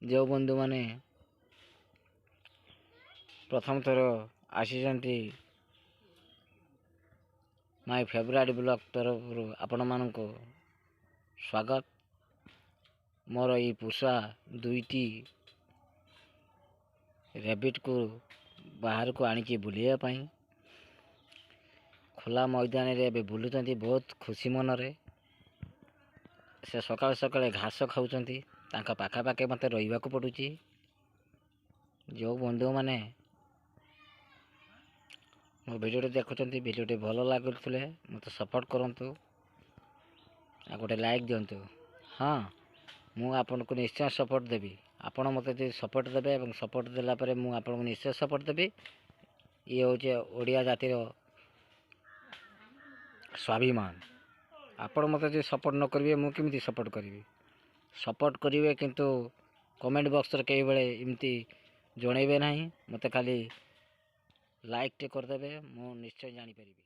ଯେଉଁ ବନ୍ଧୁମାନେ ପ୍ରଥମ ଥର ଆସିଛନ୍ତି, ମାଇ ଫେଭରାଇଟ୍ ବ୍ଲଗ୍ ତରଫରୁ ଆପଣମାନଙ୍କୁ ସ୍ୱାଗତ। ମୋର ଏଇ ପୋଷା ଦୁଇଟି ରେବିଟ୍କୁ ବାହାରକୁ ଆଣିକି ବୁଲିବା ପାଇଁ ଖୋଲା ମଇଦାନରେ ଏବେ ବୁଲୁଛନ୍ତି ବହୁତ ଖୁସି ମନରେ। ସେ ସକାଳେ ସକାଳେ ଘାସ ଖାଉଛନ୍ତି, ତାଙ୍କ ପାଖାପାଖି ମୋତେ ରହିବାକୁ ପଡ଼ୁଛି। ଯେଉଁ ବନ୍ଧୁମାନେ ମୋ ଭିଡ଼ିଓଟି ଦେଖୁଛନ୍ତି, ଭିଡ଼ିଓଟି ଭଲ ଲାଗୁଥିଲେ ମୋତେ ସପୋର୍ଟ କରନ୍ତୁ ଆଉ ଗୋଟେ ଲାଇକ୍ ଦିଅନ୍ତୁ। ହଁ, ମୁଁ ଆପଣଙ୍କୁ ନିଶ୍ଚୟ ସପୋର୍ଟ ଦେବି। ଆପଣ ମୋତେ ଯଦି ସପୋର୍ଟ ଦେବେ ଏବଂ ସପୋର୍ଟ ଦେଲା ପରେ ମୁଁ ଆପଣଙ୍କୁ ନିଶ୍ଚୟ ସପୋର୍ଟ ଦେବି। ଇଏ ହେଉଛି ଓଡ଼ିଆ ଜାତିର ସ୍ୱାଭିମାନ। ଆପଣ ମୋତେ ଯଦି ସପୋର୍ଟ ନ କରିବେ, ମୁଁ କେମିତି ସପୋର୍ଟ କରିବି? ସପୋର୍ଟ କରିବେ, କିନ୍ତୁ କମେଣ୍ଟ ବକ୍ସରେ କେହିବେଳେ ଏମିତି ଜଣେଇବେ ନାହିଁ। ମୋତେ ଖାଲି ଲାଇକ୍ଟେ କରିଦେବେ, ମୁଁ ନିଶ୍ଚୟ ଜାଣିପାରିବି।